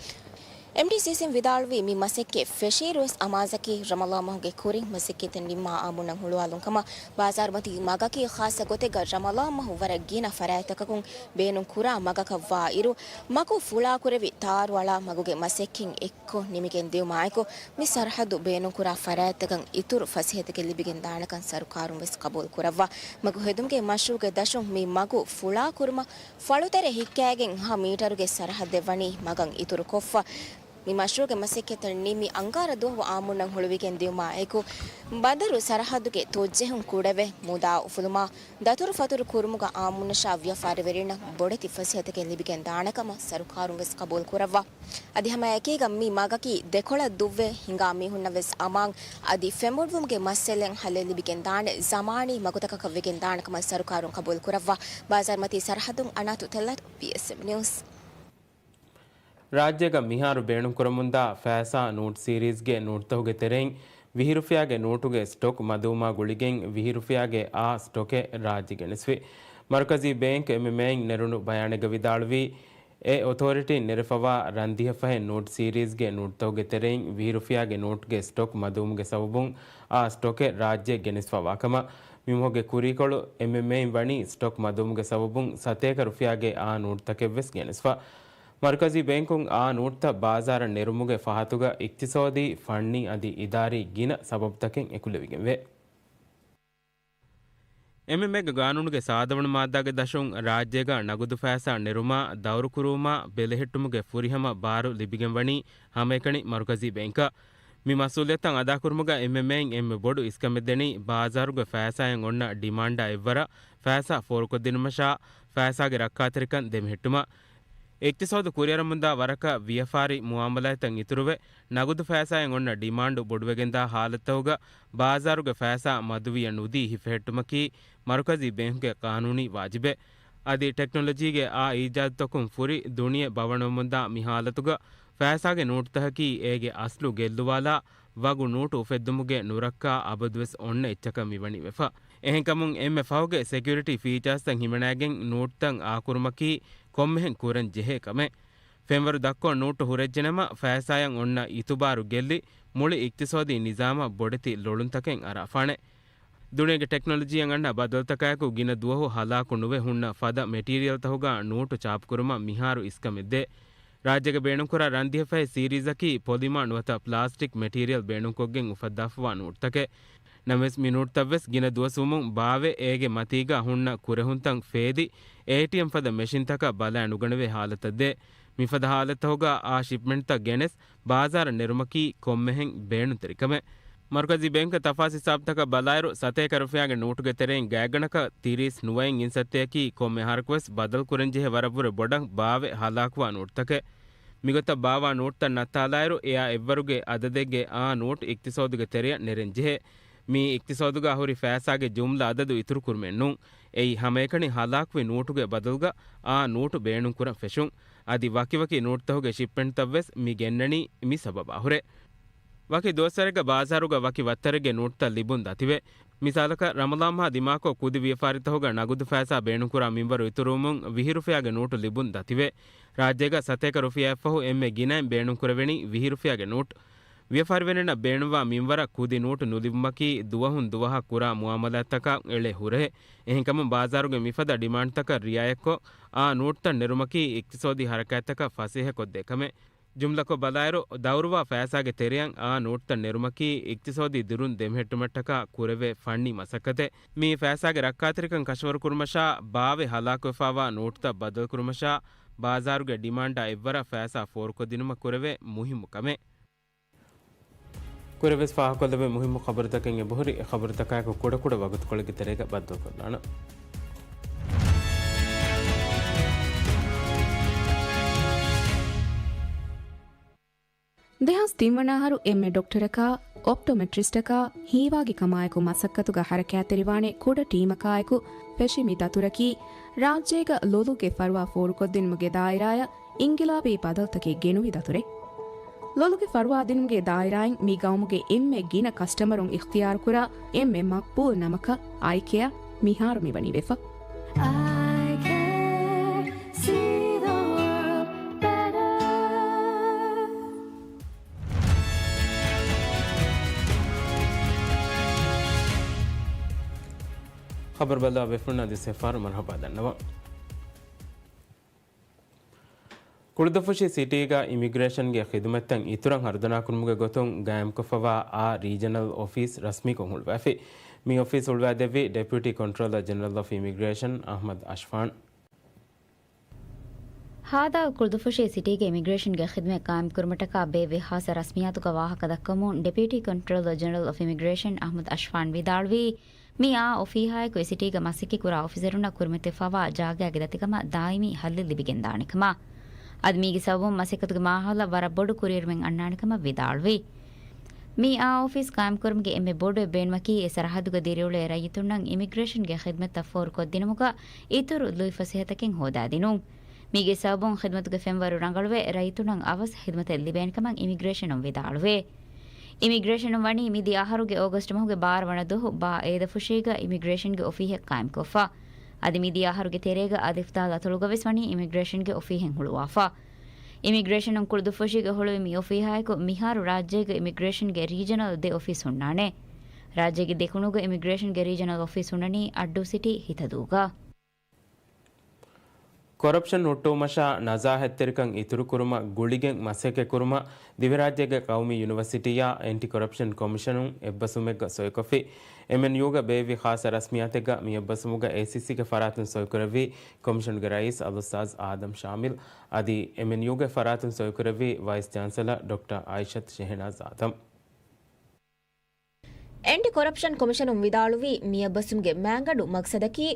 އެމްޓީސީސީން ވިދާޅުވީ، މި މަސައްކަތް ފެށިއިރުވެސް އަމާޒަކީ ރަމަޟާން މަހުގެ ކުރިން މަސައްކަތްތައް ނިންމާ އާއްމުންނަށް ހުޅުވާލުން ކަމަށް. ބާޒާރުމަތީ މަގަކީ ޚާއްޞަ ގޮތެއްގަ ރަމަޟާން މަހު ވަރަށް ގިނަ ފަރާތްތަކަކުން ބޭނުން ކުރާ މަގަކަށް ވާ އިރު، މަގު ފުޅާކުރެވި ތާރުއަޅާ މަގުގެ މަސައްކަތް އެއްކޮށް ނިމިގެން ދިޔުމާއެކު، މި ސަރަހައްދު ބޭނުންކުރާ ފަރާތްތަކަށް އިތުރު ފަސޭހަތަކެއް ލިބިގެން ދާނެކަން ސަރުކާރުން ވެސް ޤަބޫލު ކުރައްވާ. މަގު ހެދުމުގެ މަޝްރޫޢުގެ ދަށުން މި މަގު ފުޅާކުރުމަށް ފަޅުތެރެ ހިއްކައިގެން ހަ މީޓަރުގެ ސަރަހައްދެއް ވަނީ މަގަށް އިތުރުކޮށްފަ. މި މަޝްރޫޢުގެ މަސައްކަތަށް ނިމި އަންގާރަ ދުވަހު އާއްމުންނަށް ހުޅުވިގެން ދިޔުމާ އެކު، ބަނދަރު ސަރަހައްދުގެ ތޮއްޖެހުން ކުޑަވެ، މުދާ އުފުލުމާ، ދަތުރުފަތުރު ކުރުމުގަ އާއްމުންނަށާ ވިޔަފާރިވެރިންނަށް ބޮޑެތި ފަސޭހަތަކެއް ލިބިގެން ދާނެކަމަށް ސަރުކާރުން ވެސް ޤަބޫލު ކުރައްވާ. އަދި ހަމައެކީގަ މި މަގަކީ ދެކޮޅަށް ދުއްވެ ހިނގާ މީހުންނަށް ވެސް އަމާން، އަދި ފެންބޮޑުވުމުގެ މައްސަލައިން ހައްލެއް ލިބިގެން ދާނެ ޒަމާނީ މަގުތަކަކަށް ވެގެން ދާނެކަމަށް ސަރުކާރުން ޤަބޫލު ކުރައްވާ. ބާޒާރުމަތީ ސަރަހައްދުން އަނާތު ތެލަތު، ޕީއެސްއެމް ނިއުސް. ރާއްޖޭގަ މިހާރު ބޭނުންކުރަމުންދާ ފައިސާ ނޫޓް ސީރީޒްގެ ނޫޓްތަކުގެ ތެރެއިން ވިހި ރުފިޔާގެ ނޫޓުގެ ސްޓޮކް މަދުވުމާ ގުޅިގެން ވިހި ރުފިޔާގެ އާ ސްޓޮކެއް ރާއްޖެ ގެނެސްފި. މަރުކަޒީ ބޭންކް، އެމްއެމްއޭއިން ނެރުނު ބަޔާނެއްގަ ވިދާޅުވީ، އެ އޮތޯރިޓީން ނެރެފަވާ ރަންދިހަ ފަހެއް ނޫޓް ސީރީޒްގެ ނޫޓްތަކުގެ ތެރެއިން ވިހި ރުފިޔާގެ ނޫޓްގެ ސްޓޮކް މަދުވުމުގެ ސަބަބުން އާ ސްޓޮކެއް ރާއްޖެ ގެނެސްފަވާ ކަމަށް. މިމަހުގެ ކުރީކޮޅު އެމްއެމްއޭއިން ވަނީ ސްޓޮކް މަދުވުމުގެ ސަބަބުން ސަތޭކަ ރުފިޔާގެ އާ ނޫޓްތަކެއްވެސް ގެނެސްފަ. މަރުކަޒީ ބޭންކުން އާ ނޫޓްތައް ބާޒާރަށް ނެރުމުގެ ފަހަތުގަ އިޤްތިޞާދީ، ފަންނީ އަދި އިދާރީ ގިނަ ސަބަބުތަކެއް އެކުލެވިގެންވޭ. އެމްއެމްއޭގެ ގާނޫނުގެ ސާދަވަނަ މާއްދާގެ ދަށުން ރާއްޖޭގަ ނަގުދު ފައިސާ ނެރުމާ، ދައުރުކުރުވުމާ، ބެލެހެއްޓުމުގެ ފުރިހަމަ ބާރު ލިބިގެންވަނީ ހަމައެކަނި މަރުކަޒީ ބޭންކަށް. މި މަސްއޫލިއްޔަތުތައް އަދާކުރުމުގަ އެމްއެމްއޭއިން އެންމެ ބޮޑު އިސްކަމެއް ދެނީ ބާޒާރުގެ ފައިސާއިން އޮންނަ ޑިމާންޑާ އެއްވަރަށް ފައިސާ ފޯރުކޮށްދިނުމަށާ ފައިސާގެ ރައްކާތެރިކަން ދެމެހެއްޓުމަށް. އިޤްތިޞާދު ކުރިއަރަމުންދާ ވަރަކަށް ވިޔަފާރި މުއާމަލާތްތައް އިތުރުވެ، ނަގުދު ފައިސާއިން އޮންނަ ޑިމާންޑު ބޮޑުވެގެންދާ ހާލަތުތަކުގަ ބާޒާރުގެ ފައިސާ މަދުވިޔަ ނުދީ ހިފެހެއްޓުމަކީ މަރުކަޒީ ބޭންކުގެ ޤާނޫނީ ވާޖިބެއް. އަދި ޓެކްނޮލޮޖީގެ އާ އީޖާދުތަކުން ފުރި ދުނިޔެ ބަވަނަވަމުންދާ މި ހާލަތުގަ ފައިސާގެ ނޯޓުތަކަކީ އޭގެ އަސްލު ގެއްލުވާލާ ވަގު ނޯޓު އުފެއްދުމުގެ ނުރައްކާ އަބަދުވެސް އޮންނަ އެއްޗަކަށް މިވަނީ ވެފަ. އެހެންކަމުން އެންމެ ފަހުގެ ސެކިއުރިޓީ ފީޗާސްތައް ހިމަނައިގެން ނޯޓުތައް އާކުރުމަކީ ކޮންމެހެން ކުރަން ޖެހޭ ކަމެއް. ފެންވަރު ދަށްކޮށް ނޯޓު ހުރެއްޖެނަމަ، ފައިސާއަށް އޮންނަ އިތުބާރު ގެއްލި، މުޅި އިޤްތިޞާދީ ނިޒާމަށް ބޮޑެތި ލޮޅުންތަކެއް އަރާފާނެ. ދުނިޔޭގެ ޓެކްނޮލޮޖީއަށް އަންނަ ބަދަލުތަކާއެކު ގިނަ ދުވަހު ހަލާކު ނުވެ ހުންނަ ފަދަ މެޓީރިއަލްތަކުގަ ނޯޓު ޗާޕުކުރުމަށް މިހާރު އިސްކަމެއް ދޭ. ރާއްޖޭގަ ބޭނުންކުރާ ރަންދިހަ ފަހެ ސީރީޒަކީ ޕޮލިމާ ނުވަތަ ޕްލާސްޓިކް މެޓީރިއަލް ބޭނުންކޮށްގެން އުފައްދާފަވާ ނޯޓުތަކެއް. ނަމަވެސް މި ނޯޓުތައްވެސް ގިނަ ދުވަސްވުމުން ބާވެ، އޭގެ މަތީގަ ހުންނަ ކުރެހުންތައް ފޭދި، އޭޓީއެމް ފަދަ މެޝިންތަކަށް ބަލާ ނުގަނެވޭ ހާލަތަށް ދޭ. މިފަދަ ހާލަތުތަކުގަ އާ ޝިޕްމެންޓްތައް ގެނެސް، ބާޒާރަށް ނެރުމަކީ ކޮންމެހެން ބޭނުންތެރިކަމެއް. މަރުކަޒީ ބޭންކުގެ ތަފާސް ހިސާބުތަކަށް ބަލާއިރު، ސަތޭކަ ރުފިޔާގެ ނޯޓުގެ ތެރެއިން ގާތްގަނޑަކަށް ތިރީސް ނުވައިން އިން ސައްތައަކީ ކޮންމެ އަހަރަކުވެސް ބަދަލު ކުރަންޖެހޭ ވަރަށްވުރެ ބޮޑަށް ބާވެ ހަލާކުވާ ނޯޓުތަކެއް. މިގޮތަށް ބާވާ ނޯޓުތައް ނައްތާލާއިރު، އެއާ އެއްވަރުގެ އަދަދެއްގެ އާ ނޯޓު އިޤްތިޞާދުގެ ތެރެއަށް ނެރެންޖެހޭ. މީ އިޤްތިޞާދުގަ ހުރި ފައިސާގެ ޖުމްލަ އަދަދު އިތުރުކުރުމެއް ނޫން. އެއީ ހަމައެކަނި ހަލާކުވި ނޯޓުގެ ބަދަލުގަ އާ ނޯޓު ބޭނުންކުރަން ފެށުން. އަދި ވަކިވަކި ނޯޓުތަކުގެ ޝިޕްމެންޓްތައްވެސް މި ގެންނަނީ މި ސަބަބާހުރެ. ވަކި ދުވަސްވަރެއްގަ ބާޒާރުގަ ވަކި ވައްތަރެއްގެ ނޯޓުތައް ލިބުން ދަތިވޭ. މިސާލަކަށް، ރަމަޟާން މަހާ ދިމާކޮށް ކުދި ވިޔަފާރިތަކުގަ ނަގުދު ފައިސާ ބޭނުންކުރާ މިންވަރު އިތުރުވުމުން ވިހި ރުފިޔާގެ ނޯޓު ލިބުން ދަތިވޭ. ރާއްޖޭގަ ސަތޭކަ ރުފިޔާއަށްފަހު އެންމެ ގިނައިން ބޭނުންކުރެވެނީ ވިހި ރުފިޔާގެ ނޯޓު. ވިޔަފާރިވެރިންނަށް ބޭނުންވާ މިންވަރަށް ކުދި ނޯޓު ނުލިބުމަކީ ދުވަހުން ދުވަހަށް ކުރާ މުއާމަލާތްތަކާ އެޅޭ ހުރަހެއް. އެހެންކަމުން ބާޒާރުގެ މިފަދަ ޑިމާންޑްތަކަށް ރިއާޔަތްކޮށް، އާ ނޯޓުތައް ނެރުމަކީ އިޤްތިޞާދީ ހަރަކާތްތަކަށް ފަސޭހަކޮށްދޭ ކަމެއް. ޖުމްލަކޮށް ބަލާއިރު، ދައުރުވާ ފައިސާގެ ތެރެއަށް އާ ނޯޓުތައް ނެރުމަކީ އިޤްތިޞާދީ ދިރުން ދެމެހެއްޓުމަށްޓަކާ ކުރެވޭ ފަންނީ މަސައްކަތެއް. މީ ފައިސާގެ ރައްކާތެރިކަން ކަށަވަރުކުރުމަށާ، ބާވެ ހަލާކުވެފާވާ ނޯޓުތައް ބަދަލުކުރުމަށާ، ބާޒާރުގެ ޑިމާންޑާ އެއްވަރަށް ފައިސާ ފޯރުކޮށްދިނުމަށް ކުރެވޭ މުހިއްމު ކަމެއް. ކުރެވެސް ފާހަގަކޮށްލެވޭ މުހިއްމު ޚަބަރުތަކެއް އެބަހުރި. އެ ޚަބަރުތަކާއެކު ކުޑަކުޑަ ވަގުތުކޮޅެއްގެ ތެރޭގަ ބައްދަލުކޮށްލާނަން. ދެހާސް ތިން ވަނަ އަހަރު އެންމެ ޑޮކްޓަރަކާ، އޮޕްޓޮމެޓްރިސްޓަކާ ހީވާގި ކަމާއެކު މަސައްކަތުގަ ހަރަކާތްތެރިވާނެ ކުޑަ ޓީމަކާއެކު ފެށި މި ދަތުރަކީ، ރާއްޖޭގަ ލޮލުގެ ފަރުވާ ފޯރުކޮށްދިނުމުގެ ދާއިރާއަށް އިންގިލާބީ ބަދަލުތަކެއް ގެނުވި ދަތުރެއް. ލޮލުގެ ފަރުވާ ދިނުމުގެ ދާއިރާއިން މި ގައުމުގެ އެންމެ ގިނަ ކަސްޓަމަރުން އިޚްތިޔާރުކުރާ އެންމެ މަޤްބޫލު ނަމަކަށް އައިކެއާ މިހާރު މިވަނީ ވެފަ. Eye Care, see the world better. ޚަބަރު ބަލާ ބޭފުޅުންނަށް ދިސް އެފްއާރު މަރުޙަބާ ދަންނަވަން. ކުޅުދުއްފުށި ސިޓީގަ އިމިގްރޭޝަންގެ ޚިދުމަތްތައް އިތުރަށް ހަރުދަނާކުރުމުގެ ގޮތުން ގާއިމްކޮށްފަވާ އާ ރީޖަނަލް އޮފީސް ރަސްމީކޮށް ހުޅުވާފި. މި އޮފީސް ހުޅުވާދެއްވީ ޑެޕިއުޓީ ކޮންޓްރޯލަރ ޖެނެރަލް އޮފް އިމިގްރޭޝަން އަޙްމަދު އަޝްފާން. ހދ. ކުޅުދުއްފުށި ސިޓީގެ އިމިގްރޭޝަންގެ ޚިދުމަތް ގާއިމްކުރުމަށްޓަކާ ބޭއްވި ޚާއްޞަ ރަސްމިއްޔާތުގަ ވާހަކަ ދައްކަމުން ޑެޕިއުޓީ ކޮންޓްރޯލަރ ޖެނެރަލް އޮފް އިމިގްރޭޝަން އަޙްމަދު އަޝްފާން ވިދާޅުވީ، މި އާ އޮފީހާއެކު އެ ސިޓީގަ މަސައްކަތްކުރާ އޮފިސަރުންނަށް ކުރިމަތިވެފަވާ ޖާގައިގެ ދަތިކަމަށް ދާއިމީ ހައްލެއް ލިބިގެންދާނެކަމަށް. އަދި މީގެ ސަބަބުން މަސައްކަތުގެ މާހައުލަށް ވަރަށް ބޮޑު ކުރިއެރުމެއް އަންނާނެކަމަށް ވިދާޅުވި. މި އާ އޮފީސް ޤާއިމްކުރުމުގެ އެންމެ ބޮޑު އެއްބައިންމަކީ އެ ސަރަހައްދުގަ ދިރިއުޅޭ ރައްޔިތުންނަށް އިމިގްރޭޝަންގެ ޚިދުމަތްތައް ފޯރުކޮށްދިނުމުގަ އިތުރު ލުއިފަސޭހަތަކެއް ހޯދާދިނުން. މީގެ ސަބަބުން ޚިދުމަތުގެ ފެންވަރު ރަނގަޅުވެ، ރައްޔިތުންނަށް އަވަސް ޚިދުމަތެއް ލިބޭނެކަމަށް އިމިގްރޭޝަނުން ވިދާޅުވޭ. އިމިގްރޭޝަނުން ވަނީ މިދިޔަ އަހަރުގެ އޯގަސްޓް މަހުގެ ބާރަ ވަނަ ދުވަހު ބާ އޭދަފުށީގަ އިމިގްރޭޝަންގެ އޮފީހެއް ޤާއިމްކޮށްފަ. އަދި މިދިޔަ އަހަރުގެ ތެރޭގަ އަދި އިފްތާލު އަތޮޅުގަވެސް ވަނީ އިމިގްރޭޝަންގެ އޮފީހެއް ހުޅުވާފަ. އިމިގްރޭޝަނުން ކުޅުދުއްފުށީގަ ހުޅުވި މި އޮފީހާއެކު މިހާރު ރާއްޖޭގެ އިމިގްރޭޝަންގެ ރީޖަނަލް ދެ އޮފީސް ހުންނާނެ. ރާއްޖޭގެ ދެކުނުގަ އިމިގްރޭޝަންގެ ރީޖަނަލް އޮފީސް ހުންނަނީ އައްޑޫ ސިޓީ ހިތަދޫގަ. ކޮރަޕްޝަން ހުއްޓުވުމަށާ ނަޒާހަތްތެރިކަން އިތުރުކުރުމަށް ގުޅިގެން މަސައްކަތްކުރުމަށް ދިވެހިރާއްޖޭގެ ޤައުމީ ޔުނިވަރސިޓީއާ އެންޓި ކޮރަޕްޝަން ކޮމިޝަނުން އެއްބަސްވުމެއްގަ ސޮއިކޮށްފި. އެމްއެންޔޫގަ ބޭއްވި ޚާއްޞަ ރަސްމިއްޔާތެއްގަ މި އެއްބަސްވުމުގަ އޭސީސީގެ ފަރާތުން ސޮއިކުރެއްވީ ކޮމިޝަނުގެ ރައީސް އަލްއުސްތާޛް އާދަމް ޝާމިލް، އަދި އެމްއެންޔޫގެ ފަރާތުން ސޮއިކުރެއްވީ ވައިސް ޗާންސެލަރ ޑޮކްޓަރ އައިޝަތު ޝެހެނާޒް އާދަމް. އެންޓި ކޮރަޕްޝަން ކޮމިޝަނުން ވިދާޅުވީ، މިއަށް ބަސްވުމުގެ މާގަނޑު މަގްސަދަކީ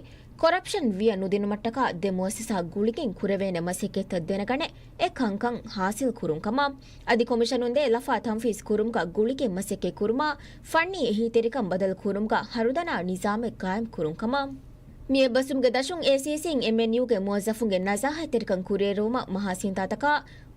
ކޮރަޕްޝަން ވިޔަ ނުދިނުމަށްޓަކާ ދެ މުއައްސަސާ ގުޅިގެން ކުރެވޭނެ މަސައްކަތްތައް ދެނެގަނެ، އެ ކަންކަން ހާސިލް ކުރުން ކަމަށް. އަދި ކޮމިޝަނުން ދޭ ލަފާ ތަންފީޒް ކުރުމުގަ ގުޅިގެން މަސައްކަތް ކުރުމާ، ފަންނީ އެހީތެރިކަން ބަދަލު ކުރުމުގަ ހަރުދަނާ ނިޒާމެއް ގާއިމް ކުރުން ކަމަށް. މިއަށް ބަސްވުމުގެ ދަށުން އޭސީސީން އެމްއެންޔޫގެ މުވައްޒަފުންގެ ނަޒާހަތްތެރިކަން ކުރިއެރުވުމަށް މަހާ ސިންތާތަކާ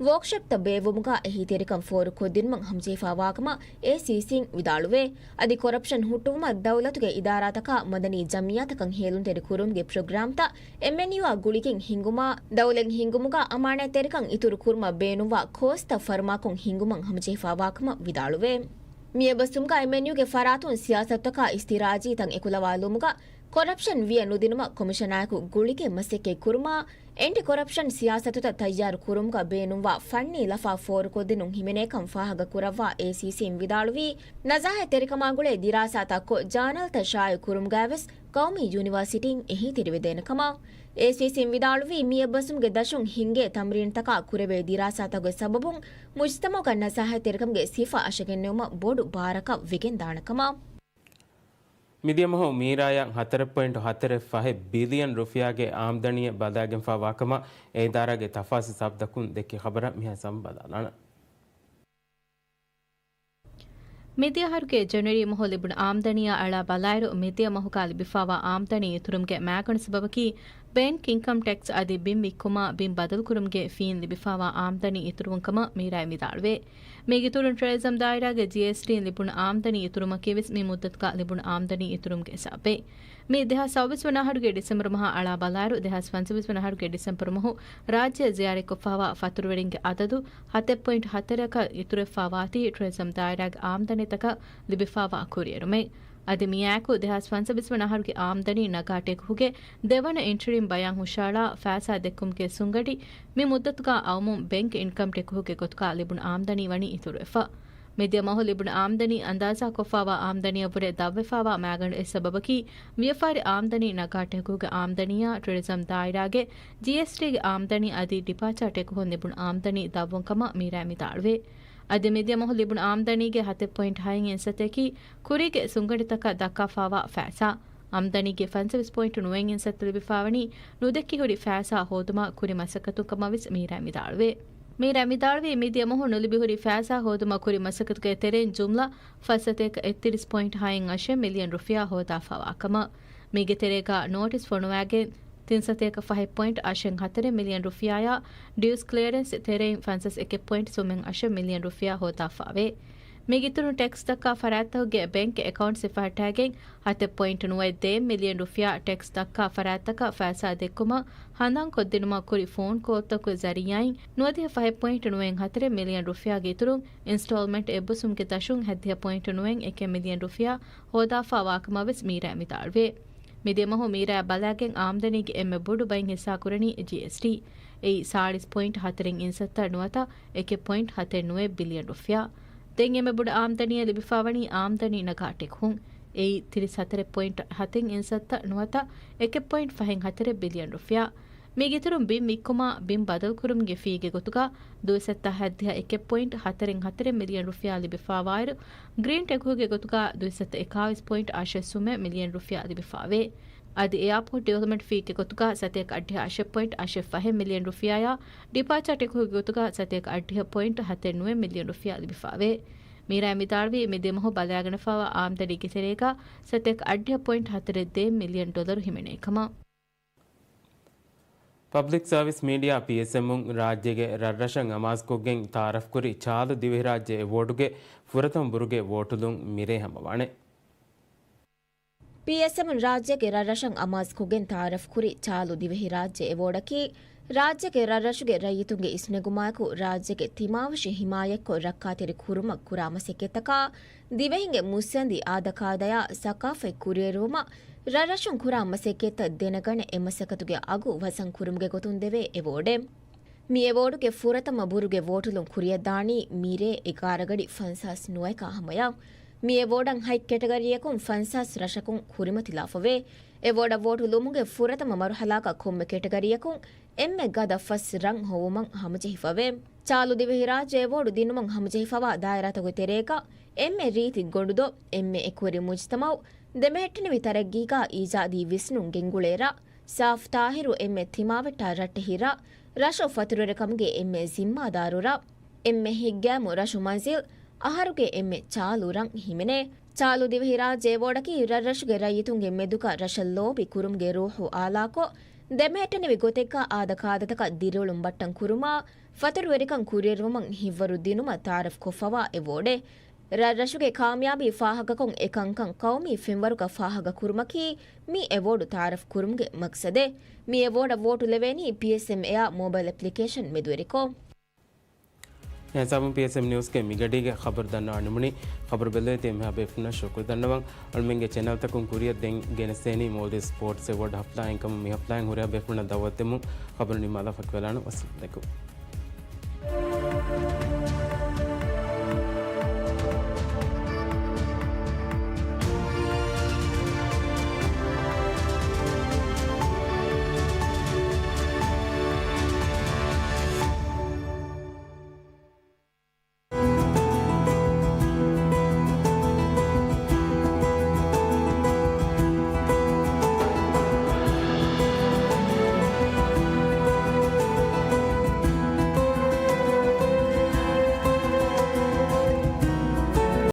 ވޯކްޝޮޕްތައް ބޭއްވުމުގަ އެހީތެރިކަން ފޯރުކޮށްދިނުމަށް ހަމަޖެހިފާވާކަމަށް އޭސީސީން ވިދާޅުވޭ. އަދި ކޮރަޕްޝަން ހުއްޓުވުމަށް ދައުލަތުގެ އިދާރާތަކާ މަދަނީ ޖަމިއްޔާތަކަށް ހޭލުންތެރި ކުރުމުގެ ޕްރޮގްރާމްތައް އެމްއެންޔޫއާ ގުޅިގެން ހިންގުމާ، ދައުލަތް ހިންގުމުގަ އަމާނާތްތެރިކަން އިތުރު ކުރުމަށް ބޭނުންވާ ކޯސްތައް ފަރުމާކޮށް ހިންގުމަށް ހަމަޖެހިފާވާކަމަށް ވިދާޅުވޭ. މިއަށް ބަސްވުމުގަ އެމްއެންޔޫގެ ފަރާތުން ސިޔާސަތުތަކާ އިސްތިރާޖީ ތަން އެކުލަވާލުމުގަ ކޮރަޕްޝަން ވިޔަ ނުދިނުމަށް ކޮމިޝަނާއެކު ގުޅިގެން މަސައްކަތް ކުރުމާ، އެންޓި ކޮރަޕްޝަން ސިޔާސަތުތައް ތައްޔާރު ކުރުމުގަ ބޭނުންވާ ފަންނީ ލަފާ ފޯރުކޮށްދިނުން ހިމެނޭކަން ފާހަގަކުރައްވާ އޭސީސީން ވިދާޅުވީ، ނަޒާހަތްތެރިކަމާ ގުޅޭ ދިރާސާތައް ކޮށް، ޖާނަލްތައް ޝާއިޢު ކުރުމުގައިވެސް ޤައުމީ ޔުނިވާސިޓީން އެހީތެރިވެދޭނެ ކަމަށް. އޭސީސީން ވިދާޅުވީ، މިއަށް ބަސްވުމުގެ ދަށުން ހިންގޭ ތަމްރީނުތަކާ ކުރެވޭ ދިރާސާތަކުގެ ސަބަބުން މުޖްތަމަޢުގަ ނަޒާހަތްތެރިކަމުގެ ސިފަ އަށަގެންނެވުމަށް ބޮޑު ބާރަކަށް ވެގެންދާނެ ކަމަށް. މިދިޔަ މަހު މީރާޔަށް ހަތަރެއް ޕޮއިންޓު ހަތަރެއް ފަހެއް ބިލިއަން ރުފިޔާގެ އާމްދަނީއެއް ބަލާގެންފާވާކަމަށް އެ އިދާރާގެ ތަފާސް ސަބްދަކުން ދެއްކި ޚަބަރަށް މިހާ ސަމް ބަލާލާނަން. މިދިޔަ އަހަރުގެ ޖަނުއަރީ މަހު ލިބުނު އާމްދަނީއާ އަޅާ ބަލާއިރު، މިދިޔަ މަހުގަ ލިބިފާވާ އާމްދަނީ އިތުރުމުގެ މާގަނޑު ސަބަބަކީ، ބޭންކް އިންކަމް ޓެކްސް އަދި ބިން ވިއްކުމާ، ބިން ބަދަލުކުރުމުގެ ފީން ލިބިފާވާ އާމްދަނީ އިތުރުވުން ކަމަށް މީރާ ވިދާޅުވޭ. މީގެ އިތުރުން ޓުރިޒަމް ދާއިރާގެ ޖީއެސްޓީން ލިބުނު އާމްދަނީ އިތުރުމަކީވެސް މި މުއްދަތުގަ ލިބުނު އާމްދަނީ އިތުރުމުގެ ހިސާބެއް. މި ދެހާސް ސައުވީސް ވަނަ އަހަރުގެ ޑިސެމްބަރު މަހާ އަޅާ ބަލާއިރު، ދެހާސް ފަންސަވީސް ވަނަ އަހަރުގެ ޑިސެމްބަރު މަހު ރާއްޖެ ޒިޔާރަތްކޮށްފާވާ ފަތުރުވެރިންގެ އަދަދު ހަތެއް ޕޮއިންޓް ހަތަރަކަށް އިތުރުވެފާވާތީ ޓުރިޒަމް ދާއިރާގެ އާމްދަނީތަކަށް ލިބިފާވާ ކުރިއެރުމެއް. އަދި މިއާއެކު ދެހާސް ފަންސަވީސް ވަނަ އަހަރުގެ އާމްދަނީ ނަގާ ޓެކުހުގެ ދެވަނަ އިންޓްރީމް ބަޔާން ހުށައަޅާ ފައިސާ ދެއްކުމުގެ ސުނގަޑި މި މުއްދަތުގަ އައުމުން ބޭންކް އިންކަމް ޓެކުހުގެ ގޮތުގަ ލިބުނު އާމްދަނީ ވަނީ އިތުރުވެފަ. މިދިޔަ މަހު ލިބުނު އާމްދަނީ އަންދާޒާކޮށްފާވާ އާމްދަނީއަށްވުރެ ދަށްވެފާވާ މާގަނޑު އެއް ސަބަބަކީ، ވިޔަފާރި އާމްދަނީ ނަގާ ޓެކުހުގެ އާމްދަނީއާ ޓުރިޒަމް ދާއިރާގެ ޖީއެސްޓީގެ އާމްދަނީ އަދި ޑިޕާޗާ ޓެކުހުން ލިބުނު އާމްދަނީ ދަށްވުން ކަމަށް މީރާ ވިދާޅުވޭ. އަދި މިދިޔަ މަހު ލިބުނު އާމްދަނީގެ ހަތެއް ޕޮއިންޓް ހައެއް އިންސައްތައަކީ ކުރީގެ ސުންގަނޑިތަކަށް ދައްކާފާވާ ފައިސާ. އާމްދަނީގެ ފަންސަވީސް ޕޮއިންޓު ނުވައެއް އިންސައްތަ ލިބިފާވަނީ ނުދެއްކި ހުރި ފައިސާ ހޯދުމަށް ކުރި މަސައްކަތުން ކަމަށް ވެސް މީރާ ވިދާޅުވޭ. މީރާ ވިދާޅުވީ، މިދިޔަ މަހު ނުލިބި ހުރި ފައިސާ ހޯދުމަށް ކުރި މަސައްކަތުގެ ތެރެއިން ޖުމްލަ ފަސްސަތޭކަ އެއްތިރީސް ޕޮއިންޓް ހައެއް އަށެއް މިލިއަން ރުފިޔާ ހޯދާފާވާ ކަމަށް. މީގެ ތެރޭގަ ނޯޓިސް ފޮނުވާގެން ތިންސަތޭކަ ފަހެއް ޕޮއިންޓް އަށެއް ހަތަރެއް މިލިއަން ރުފިޔާއާ، ޑިއުސް ކްލިއަރެންސް ތެރެއިން ފަންސަސް އެކެއް ޕޮއިންޓް ސުމެއް އަށެއް މިލިއަން ރުފިޔާ ހޯދާފާވޭ. މީގެ އިތުރުން ޓެކްސް ދައްކާ ފަރާތްތަކުގެ ބޭންކް އެކައުންޓް ސިފަހައްޓާގެން ހަތެއް ޕޮއިންޓް ނުވައެއް ދޭއް މިލިއަން ރުފިޔާ ޓެކްސް ދައްކާ ފަރާތްތަކަށް ފައިސާ ދެއްކުމަށް ހަނދާންކޮށްދިނުމަށް ކުރި ފޯން ކޯލްތަކުގެ ޒަރީއާއިން ނުވަދިހަ ފަހެއް ޕޮއިންޓް ނުވައެއް ހަތަރެއް މިލިއަން ރުފިޔާގެ އިތުރުން އިންސްޓޯލްމަންޓް އެއްބޮސްވުމުގެ ދަށުން ހަތްދިހަ ޕޮއިންޓް ނުވައެއް އެކެއް މިލިއަން ރުފިޔާ ހޯދާފާވާކަމަށް ވެސް މީރާ ވިދާޅުވޭ. މިދިޔަ މަހު މީރާ ބަލާގެން އާމްދަނީގެ އެންމެ ބޮޑު ބައެއް ހިއްސާކުރަނީ ޖީއެސްޓީ. އެއީ ސާޅީސް ޕޮއިންޓް ހަތަރެއް އިންސައްތަ ނުވަތަ އެކެއް ޕޮއިންޓް ހަތެއް ނުވައެއް ބިލިއަން ރުފިޔާ. ދެން އެންމެ ބޮޑު އާމްދަނީއެއް ލިބިފާވަނީ އާމްދަނީ ނަގާ ޓެކުހުން. އެއީ ތިރީސް ހަތަރެއް ޕޮއިންޓް ހަތެއް އިންސައްތަ ނުވަތަ އެކެއް ޕޮއިންޓް ފަހެއް ހަތަރެއް ބިލިއަން ރުފިޔާ. މީގެ އިތުރުން ބިން ވިއްކުމާ، ބިން ބަދަލުކުރުމުގެ ފީގެ ގޮތުގަ ދުއިސައްތަ ހަތްދިހަ އެކެއް ޕޮއިންޓް ހަތަރެއް ހަތަރެއް މިލިއަން ރުފިޔާ ލިބިފާވާއިރު، ގްރީން ޓެކުހުގެ ގޮތުގަ ދުއިސައްތަ އެކާވީސް ޕޮއިންޓް އަށެއް ސުމެއް މިލިއަން ރުފިޔާ ލިބިފާވޭ. އަދި އެއާޕޯޓް ޑިވެލޮޕްމަންޓް ފީގެ ގޮތުގަ ސަތޭކަ އަށްޑިހަ އަށެއް ޕޮއިންޓް އަށެއް ފަހެއް މިލިއަން ރުފިޔާއާ، ޑިޕާޗާ ޓެކުހުގެ ގޮތުގަ ސަތޭކަ އަށްޑިހަ ޕޮއިންޓް ހަތެއް ނުވައެއް މިލިއަން ރުފިޔާ ލިބިފާވޭ. މީރާ ވިދާޅުވީ، މިދިޔަ މަހު ބަލާގަނެފާވާ އާމްދަނީގެ ތެރޭގަ ސަތޭކަ އަށްޑިހަ ޕޮއިންޓް ހަތަރެއް ދޭއް މިލިއަން ޑޮލަރު ހިމެނޭ ކަމަށް. ޕަބްލިކް ސަރވިސް މީޑިއާ، ޕީއެސްއެމުން، ރާއްޖޭގެ ރަށްރަށަށް އަމާޒުކޮށްގެން ތައާރަފްކުރި ޗާލު ދިވެހިރާއްޖެ އެވޯޑުގެ ފުރަތަމަ ބުރުގެ ވޯޓުލުން މިރޭ ހަމަވާނެ. ޕީއެސްއެމުން ރާއްޖޭގެ ރަށްރަށަށް އަމާޒުކޮށްގެން ތައާރަފްކުރި ޗާލު ދިވެހިރާއްޖެ އެވޯޑަކީ، ރާއްޖޭގެ ރަށްރަށުގެ ރައްޔިތުންގެ އިސްނެގުމާއެކު، ރާއްޖޭގެ ތިމާވެށި ހިމާޔަތްކޮށް ރައްކާތެރި ކުރުމަށް ކުރާ މަސައްކަތްތަކާ، ދިވެހިންގެ މުއްސަނދި އާދަކާދަޔާ ސަކާފަތް ކުރިއެރުވުމަށް ރަށްރަށުން ކުރާ މަސައްކަތްތައް ދެނެގަނެ، އެ މަސައްކަތުގެ އަގު ވަޒަން ކުރުމުގެ ގޮތުން ދެވޭ އެވޯޑެއް. މި އެވޯޑުގެ ފުރަތަމަ ބުރުގެ ވޯޓުލުން ކުރިއަށްދާނީ މިރޭ އެގާރަ ގަޑި ފަންސާސް ނުވައެކާ ހަމަޔަށް. މި އެވޯޑަށް ހަތް ކެޓަގަރީއަކުން ފަންސާސް ރަށަކުން ކުރިމަތިލާފަވޭ. އެވޯޑަށް ވޯޓު ލުމުގެ ފުރަތަމަ މަރުހަލާގަ ކޮންމެ ކެޓަގަރީއަކުން އެންމެ ގަދަ ފަސް ރަށް ހޮވުމަށް ހަމަޖެހިފަވޭ. ޗާލު ދިވެހިރާއްޖެ އެވޯޑު ދިނުމަށް ހަމަޖެހިފަވާ ދާއިރާތަކުގެ ތެރޭގަ އެންމެ ރީތި ގޮނޑުދޮށް، އެންމެ އެކުވެރި މުޖުތަމައު، ދެމެހެއްޓެނިވި ތަރައްގީގަ އީޖާދީ ވިސްނުން ގެންގުޅޭ ރަށް، ސާފު ތާހިރު އެންމެ ތިމާވެއްޓާ ރައްޓެހި ރަށް، ރަށު ފަތުރުވެރިކަމުގެ އެންމެ ޒިންމާދާރު ރަށް، އެންމެ ހިތްގައިމު ރަށު މަންޒިލް، އަހަރުގެ އެންމެ ޗާލު ރަށް ހިމެނޭ. ޗާލު ދިވެހިރާއްޖެ އެވޯޑަކީ ރަށްރަށުގެ ރައްޔިތުންގެ މެދުގަ ރަށަށް ލޯބި ކުރުމުގެ ރޫޙު އާލާކޮށް، ދެމެހެއްޓެނިވި ގޮތެއްގަ އާދަ ކާދަތަކަށް ދިރިއުޅުން ބައްޓަން ކުރުމާ، ފަތުރުވެރިކަން ކުރިއެރުވުމަށް ހިތްވަރު ދިނުމަށް ތައާރަފް ކޮށްފަވާ އެވޯޑެއް. ރަށްރަށުގެ ކާމިޔާބީ ފާހަގަކޮށް އެކަންކަން ޤައުމީ ފެންވަރުގަ ފާހަގަ ކުރުމަކީ މި އެވޯޑު ތައާރަފް ކުރުމުގެ މަޤްޞަދެއް. މި އެވޯޑަށް ވޯޓު ލެވޭނީ ޕީއެސްއެމް އެއާ މޯބައިލް އެޕްލިކޭޝަން މެދުވެރިކޮށް. އެހިސާބުން ޕީއެސްއެމް ނިއުސްގެ މިގަޑީގެ ޚަބަރު ދަންނަވާ ނިމުނީ. ޚަބަރު ބެލެވޭތީ އެންމެހާ ބޭފުޅުންނަށް ޝުކުރު ދަންނަވަން. އަޅުމެންގެ ޗެނަލްތަކުން ކުރިއަށް ދެން ގެނެސްދޭނީ މޯލްޑިވްސް ސްޕޯޓްސް އެވޯޑް ހަފްލާ އިންކަމުން މި ހަފްލާއިން ހުރިހާ ބޭފުޅުންނަށް ދައުވަތު ދެމުން. ޚަބަރު ނިންމާލާ ފަކިވެލާނަން. ވައްސަލާމް ޢަލައިކުމް.